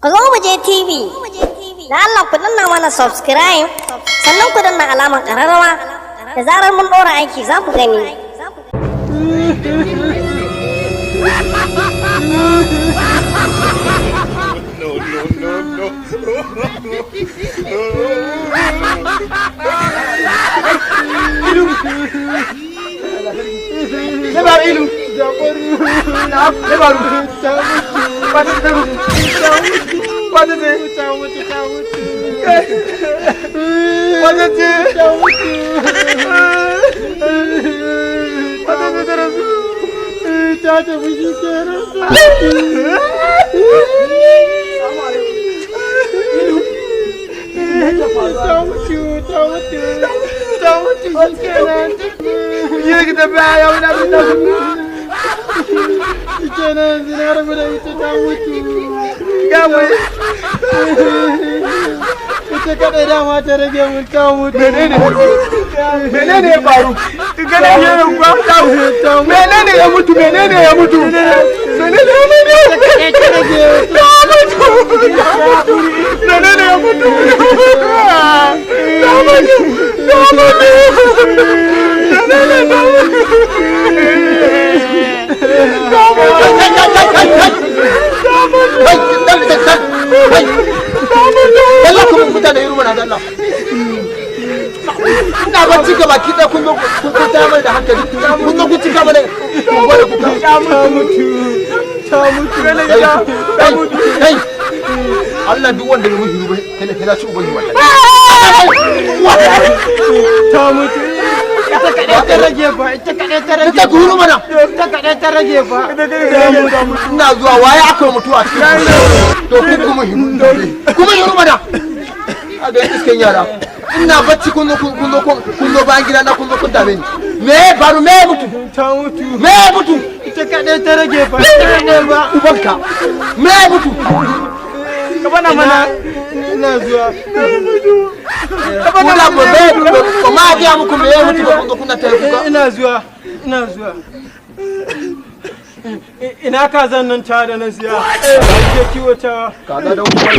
Ku zo mu je TV. Da Allah ku danna mana subscribe, sannan ku danna alamar ƙararrawa. Da zarar mun ɗora aiki, za ku gani. No, no, no, no. Ne ba ilu? Na ne ba ru? Ba ta ta ba ta ce ta mutu, ta mutu, ba ta ce ta mutu, ba ta ce ta rasu, ta tafi, shi kenan. Ta mutu, ta mutu, ta mutu, shi kenan. Yi ki tafi ya wani abin da shi kenan, yanzu na rabu da ita, ta mutu. Ga mu ita kadai dama ta rage mun, ta mutu. Menene, menene ya faru? Gane ya kuwa ta mutu. Menene ya mutu? Menene ya mutu? Menene ya mutu? Ta rage, ta mutu, ta mutu. Menene ya mutu? Ta mutu, ta mutu. Menene ta mutu? Ta mutu. Kai, dan dan dan, kai. Allah, kuma mutane irin wannan, Allah. Ina bacci gaba ki da kun zo kun tayar mana da hankali. Kun zo kun cika mana kun gwada kuka. Ta mutu, ta mutu. Kai, kai. Allah, duk wanda bai mutu ba, sai na ci uban wallahi. Ta mutu. Ita kaɗai ta rage fa, ita kaɗai ta rage. Ta guru mana. Ita kaɗai ta rage fa. Ina zuwa, waye aka yi mutuwa a cikin to ku kuma hiru, kuma hiru mana. A ga iskan yara. Ina bacci kun zo kun zo kun zo bayan gida na, kun zo kun dame ni. Me ya faru? Me ya mutu? Ta mutu. Me ya mutu? Ita kaɗai ta rage fa, ita kaɗai ba. Ubanka. Me ya mutu? Ka bana mana. Ina zuwa. Kuna ba me ba ma ga muku me ya mutu ba, kun zo kuna tare kuka. Ina zuwa, ina zuwa. Ina kazan nan ta da na siya ke kiwatawa? Kaza da kuma.